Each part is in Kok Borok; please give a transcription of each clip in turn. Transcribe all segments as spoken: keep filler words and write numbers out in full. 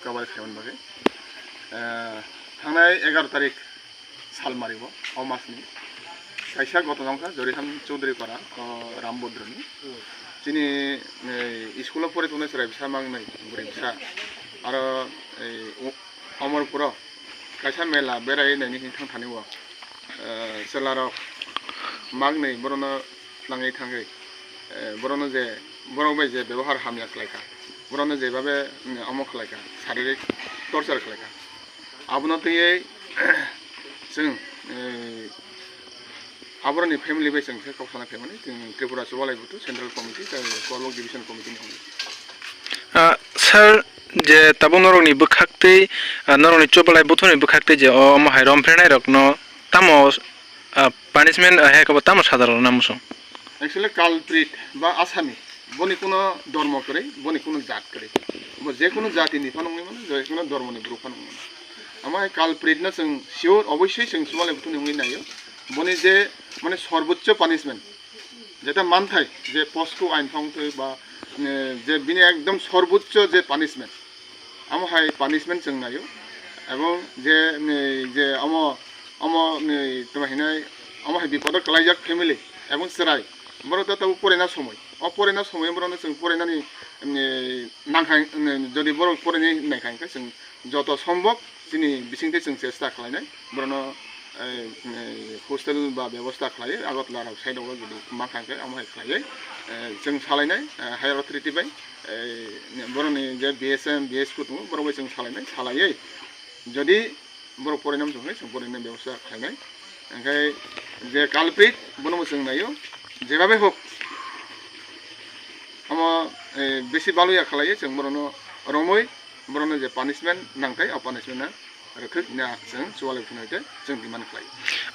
Cover khaimani bagwi. Eh, thangnai egaroh tarik salmari bo, o masni. Kaisa gotona wngkha Jorikhan Chowdhury para, o Rambodroni. Chini, eh, school o pori tongnai chwrai bwsa mangnai, bwrwi bwsa. Aro, eh, o-, Omorpuro kaisa mela berai naini hinwi thang thani o. Eh, chwlarok mangnai borokno nangwi thangwi, eh, borokno je, borok bai je bebohar hamya khlaikha, borokno jebabe, mm, omo khlaikha, saririk torture khlaikha, abono twiwi chwng, eh, aborokni family bai chwng khe kok sana phaimani, chwng Tripura Chubalai Buthu Central Committee tei Korbok Division Committee ni hwnwi. Ah, sir, je tabuk norokni bwkhaktwi, ah, norokni Chubalai Buthuni bwkhaktwi je o omo hai romphrenairokno tamo, ah, punishment, ah, hai khe bo tamo saja rwna muchung? Actually, culprit ba asami, boni kuno dormo kwrwi, boni kuno jat kwrwi. Bo je kuno jatini phano wngwi mano, je kuno dormoni borok phano wngwi mano. Omo hai culprit no chwng sure, obossoi chwng Chubalai Buthuni wngwi naio. Boni je, mane, sorbochcho punishment, jeta manthai, je POCSO ain phang twi ba, eh, je bini ekdom sorbochcho je punishment, amo hai punishment chwng naio. Ebong je, eh, je omo, omo, eh, tamo hinai, omo hai bipodo kwlaijak family ebong chwrai, borok ta tabuk poraina somoi, o poraina somoi borokno chwng porainani, eh, nangkha, eh, jodi borok porainai naikha hwnkhe chwng joto sombok chini bisingtwi chwng chesta khlainai, borokno, eh, eh, hostel ba bebosta khlaiwi Agartala rok side o jodi mankha hwnkhe, amo hai khlaiwi, eh, chwng salainai, eh, higher authority bai, eh, borokni je BSM, BSK tongo, borok bai chwng salainai, salaiwi jodi borok porainai muchung hwnkhe, chwng porainani bebosta khlainai. Hwnkhe je culprit, bono bo chwng naio, jebabe hok, omo, eh, besi baluya khlaiwi chwng borokno romwi, borokno je punishment nangthai, o punishment no rwthwk hwnwi chwng Chubalai Buthuni tei chwng demand khlai.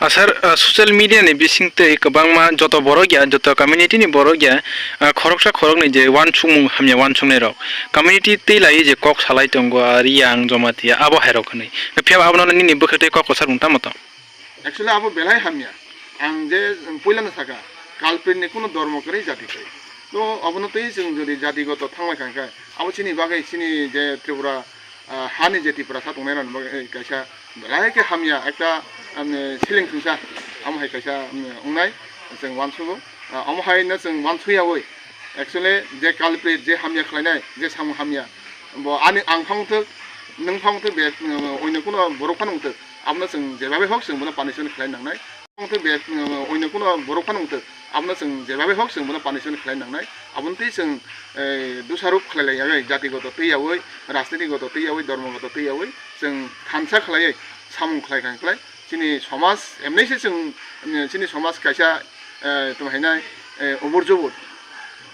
Ah, sir, ah, social media ni bisingtwi kwbangma joto borok ya, joto community ni borok ya, ah, khoroksa khoroknwi je uansukmung hamya uansuknai rok, community twi laiwi je kok salai tongo, ah, Riyang, Jomatia, abo hai rok hwnwi. Phiya abono nini bwkhaktwi kok kwchar mung tamo tong? Actually, abo belai hamya. Ang je puilano saka, culprit ni kuno dormo kwrwi jati kwrwi. To, abono twi chwng jodi jatigoto thanglai kha hwnkhe, abo chini bagwi chini je Tripura, ah, hani je Tiprasa tongnai rokni bagwi kaisa belai khe hamya ekta, um, siling thwngsa, amo hai kaisa, um, wngnai, chwng uansugo. Ah, omo hai no chwng uansuyaui, actually, je culprit, je hamya khlainai, je samung hamya, bo ani ang phang thwk, nwng phang thwk, be, um, oino kuno borok phano wng thwk, abono chwng jebabe hok chwng bono punishment khlai nangnai. Phang thwk be, um, oino kuno borok phano wng thwk, abono chwng jebabe hok chwng bono punishment khlai nangnai. Aboni twi chwng, eh, dusarop khlai lai yagwi, jatigoto twi yaui, rajnitigoto twi yaui, dhormogoto twi yaui, chwng thansa khlaiwi samung khlai kha khlai. Chini somaj, emnai se chwng, chini somaj kaisa, eh, tamo hinai, eh, ubur jubur.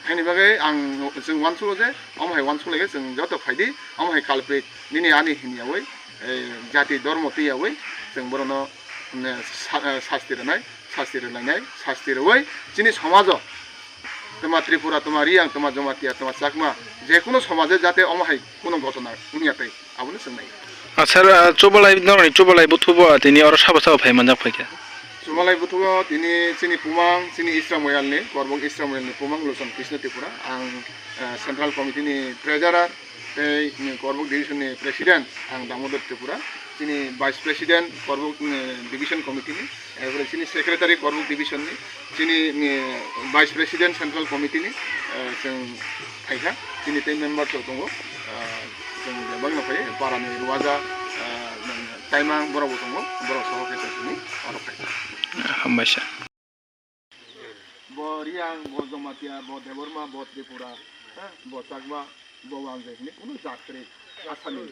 Haini bagwi ang, chwng uansugo je, omo hai uansuk lai khe chwng joto phaidi, omo hai culprit, nini ani hini yaui, eh, jati dhormo twi yaui, chwng borokno, mm, sa-, eh, sasti rwnai, sasti rwlainai, sasti rwui chini somajo, tamo Tripura, tamo Riyang, tamo Jomatia, tamo Chakma, je kuno somaje jate omo hai kuno gotona wngya tei. Abono chwng nai. Ah, sir, ah, Chubalai, norokni Chubalai Buthubo, ah, tini oro sabo sabo phai manjak phaikha? Chubalai Buthubo tini chini pumang, chini Isra Moyalni, Korbok Isra Moyalni pumang Luson Krishna Tripura. Ang, ah, Central Committee ni Treasurer, tei, mm, Korbok Division ni President, ang Damodar Tripura. Chini Vice President, Korbok, mm, Division Committee ni, epore chini Secretary Korbok Division ni, chini, mm, Vice President Central Committee ni, eh, chwng phaikha, chini tei member rok tongo, ah, chwng bebak no phai, para ni Ruaja, ah, Taimang borok bo tongo, borok soho khe chwng tini oro phai. Hambaisa. Bo Riyang, bo Jomatia, bo Debbarma, bo Tripura, eh, bo Chakma, bo Wangjai hwnwi kuno jat kwrwi. Asami,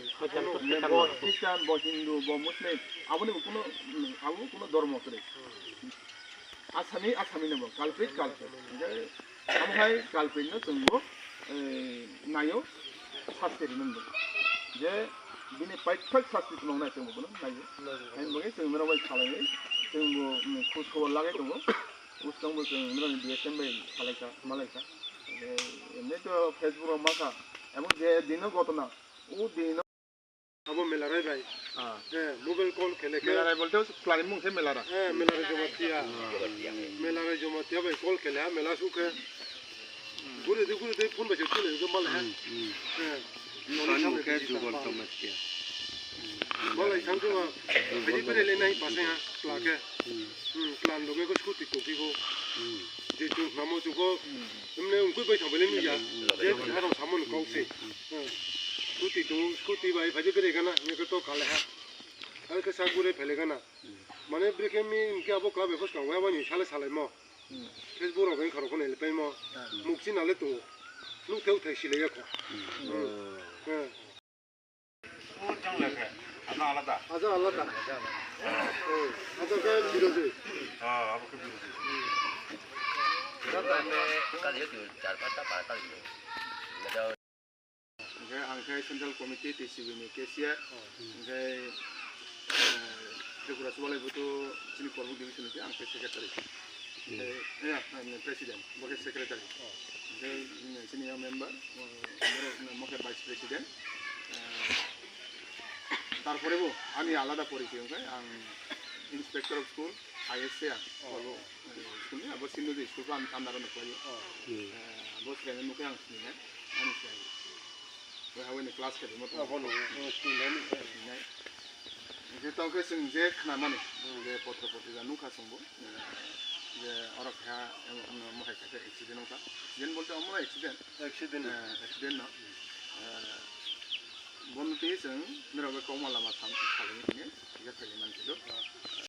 bo Christian, bo Hindu, bo Muslim, aboni bo kuno, abo kuno dhormo kwrwi. Asami, asami no bo, culprit, culprit. Hingke amo hai culprit no chwng bo, eh, naio, sasti rwna nango. Je bini paithak sasti tongna chwng bo bono naio. Haini bagwi chwng norok bai salai, chwng bo, mm, khus khobor lagai tongo. Bwskango bo chwng norok ni B S M bai salai kha, malai kha. Je, emni to Facebook rok ma kha. Amo je dino gotona, o dino Abo Melarai bai. Ah. Eh, mobile call khele khe. Melarai bolte o kwlani mung se Melara. Eh, Melarai Jomatia. Ah. Melarai Jomatia bai call khele, ha, Mela sukhe. Guri di, guri di, phone bai se tuli di, mal he. Hmm, hmm. Eh. Ani mukhe Jugon Tomatia. Malai thangkhe ma, bini bini le nai pasai ha, kla khe. Hmm, kla ni loge ko scooty tongphi bo. Je chung namo chung ko, emne ungkui bai thang bele nuya. Je harong samon kau se. Hmm. Scooty tong, scooty bai phaidi bere gana, ne ko to kale ha. Ar khe sak gure phele gana. Mane brekhe mi hwnkhe abo kla bai phoskang wai aboni sale salaimo. Facebook rok wngkha rok phone le paimo. Mukchi nale to. Nuk theu thai sile yakho. Hmm. Hmm. O jang le khe. Ana alada. Aja alada. Hmm. Aja khe biroji. Ah, abo khe biroji. Kali itu char pasta para kali itu. Hingke ang khe Central Committee T C B ni cashier, hingke, eh, Tripura Subalai Bhutu chini Korbuk Division ni ang khe secretary. Hingke, eh, eh, president, bo khe secretary. Hingke, eh, senior member, eh, borok, eh, mo khe vice president. Eh, tarpore bo ani alada porichoy hingke ang inspector of school, I S A, ang, eh, school ni abo Sindhu school ko ang under o nukhlaio. Eh, abo sreni mokhe ang sinai. Ani se. Bo hawi ni class khe mo tong. Abono, eh, sinai. Sinai. Hingke tong khe chwng je khnamani, je potro potrika nukha chwngbo, eh, je oro kha, em, em, mo hai kha accident wngkha. Accident bolte omo accident. Accident. Eh, accident no. Eh, bono twi chwng norok bai kokma lama sam, salai hwnwi, je khailai man khe do.